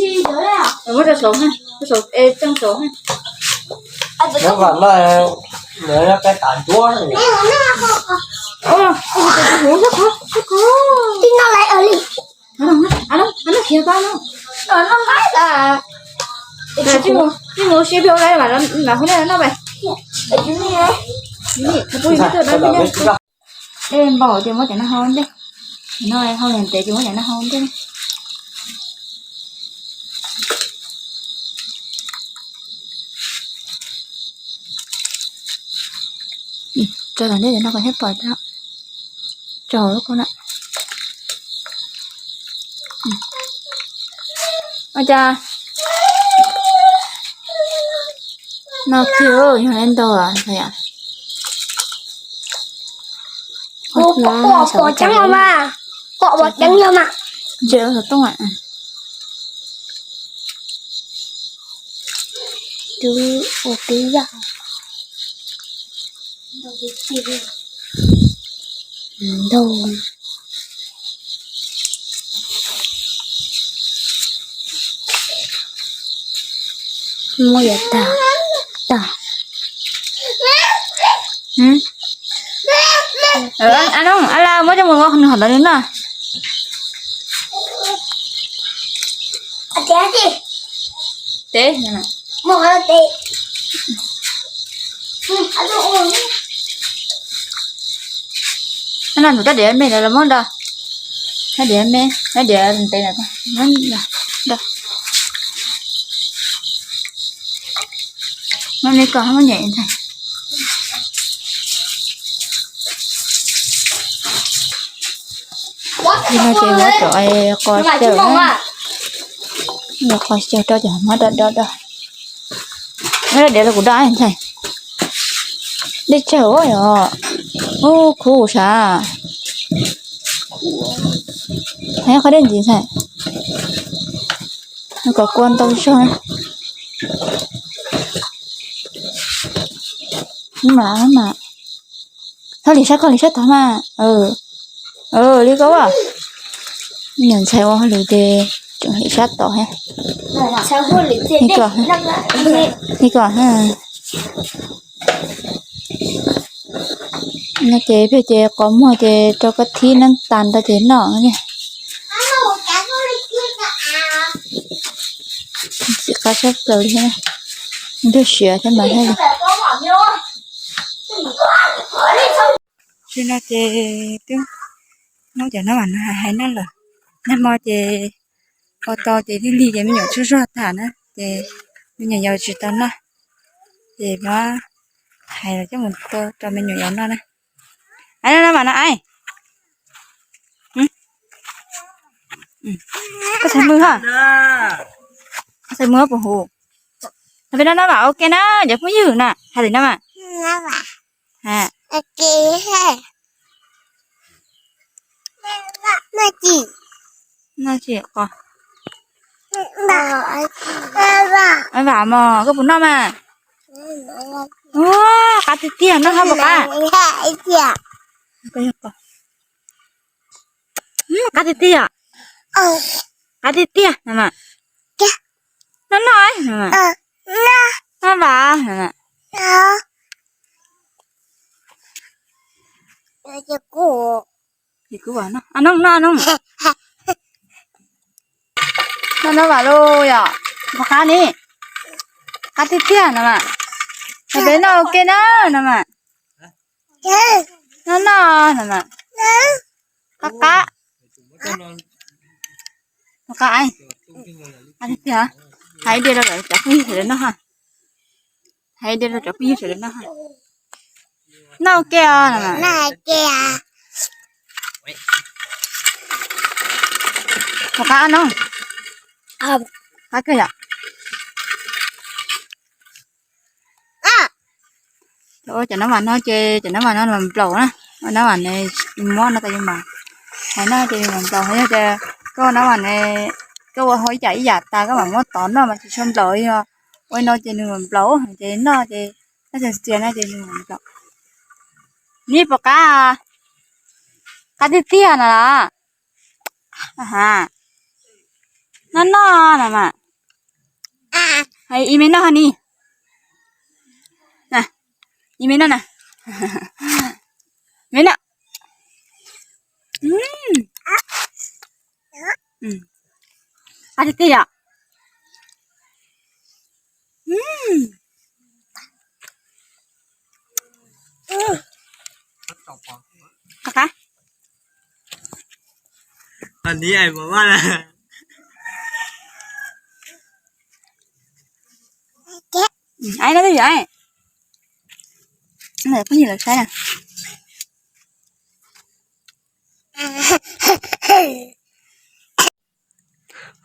Muab rau saud na, rau saud, es rau saud na. Nyob kom noj, nyob peb tas ncuab. Tij no laiv li. Tij mus sib peb laiv mas hu nej noj pais. Npaum tias muab cov no hau ntej, no hau ntev ces muab cov no hau ntej. Tso tom ntej cov no kom thiaj pom tau. Tso hauv lub koj na. Ua cas no kiag yog li ntau los yom. Pom ceeb los mas, pom pom ceeb los mas. Ntse xov tooj. Twb ua tib yam ntau. Muab yuav tag, tag. Ab Noog, ab Laj muab coj mus ua nws hom ntawd nws noj. Teb. Ab Laj ntxuav cov diav me ntawd los muab do. Cov diav me, cov diav ntev lawm, muab do. Muab me koj muab nyem ntag. Li no ces muab cov qos xyaw, qos xyaw rau cov hmab do do do. Muab diav los kuv do ntag. Dej tsawg yom. Ub, khuv sav. Heev qhov dej ntxiv ntag. Kom kua ntau zog. Mas, mas. Thov hliv sab, koj hliv sab tod mas. Li koj ua. Nyuam ntxhais ua hauj lwm ces tseem hliv sab tod thiab. Li koj, li koj. No ces pheej ces qos muag ces rau koj thib nab tas ntawd ces noj. Txiv qab sab plaws li thiab, nrog siav thiab mas thiaj li. Tsis no ces twb muab cov nab vam no hais hais noj lawm. Nag hmo ces ua tau ces lig lig ces me nyuam tsaug zog tham na ces me nyuam yaus tsis tau noj ces muab hais los coj mus tua rau me nyuam yaus noj na. Nab vam no, koj txhais mws ho, koj txhais mws puas huv? Peb noj nab vam ua ke na cov phooj ywg na, hais li no mas. Noj tsis qos. Vam mog, koj puas noj mas? Ua, qab tiag tiag, noj ho puas qab? Qab tiag tiag. Qab tiag tiag. Noj noj, noj vam. Noj noj, noj noj vam lauj yom. Puas qab ni? Qab tiag tiag no mas. Peb noj ua ke na no mas. Noj noj no mas. Qab qab. Puas qab? Qab tiag tiag. Hais ib diav rau cov phooj ywg sawv daws noj ha. Hais ib diav rau cov phooj ywg sawv daws noj ha. Noj ua ke os. Puas qab no? Qab kawg yom. Cov nab vam no ces cov nab vam no mas nplaum na. Nab vam ne, mob no tas yus mas hais no ces yus mas nplaum, yog tias koj ua nab vam ne, koj ua hauj ib yam ib yam tas koj mam muab tov noj mas tsis tshua nplaum, yog ua no ces nws mas nplaum, ces noj ces noj txias txias no ces nws mas nplaum. Ni puas qab? Qab tiag tiag no los? Noj noj no mas. Ib me noj ho ni. Ib me noj na. Me noj. Qab tiag tiag yom. Qab qab. Aib no twb yog aib. Phooj ywg lawv saib na.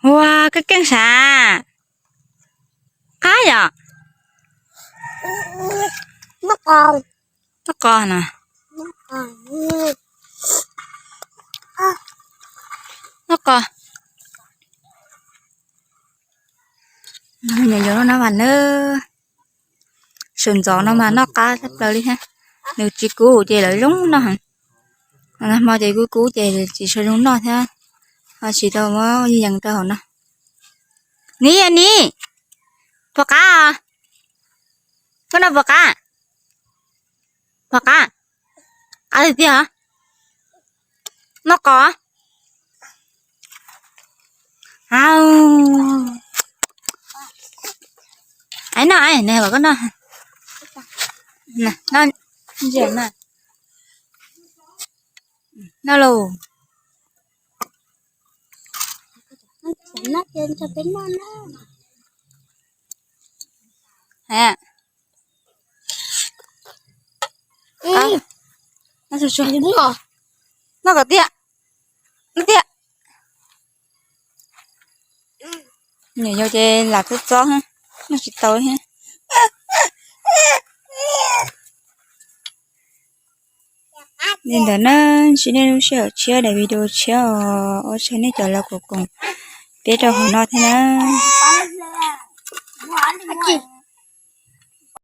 Ua, koj keej sav. Qab yom. Noj qos no. Noj qos. Nyob nyob noj nab vam nawb. Sawv ntxov no mas noj qab tshaj plaws li thiab. Nws tsis kub ces lawv zoo noj heev. Nag hmo ces kub kub ces tsis tshua zoo noj thiab. Ho tsis tau muab yees rau hauv no. Ni ni, puas qab? Koj noj puas qab? Qab, qab tiag tiag. Noj qos. Au. Ai noj, ai noj, koj noj. Noj, noj lauj. Noj kom tiag, noj tiag. Niam yau ces lam txob txob, noj tsis tau thiab. Li ntawd na, ntsib nej lub sij hawm tshiab daim video tshiab os, ua tsaug nej cov los koom koom peb rau hauv no thiab na.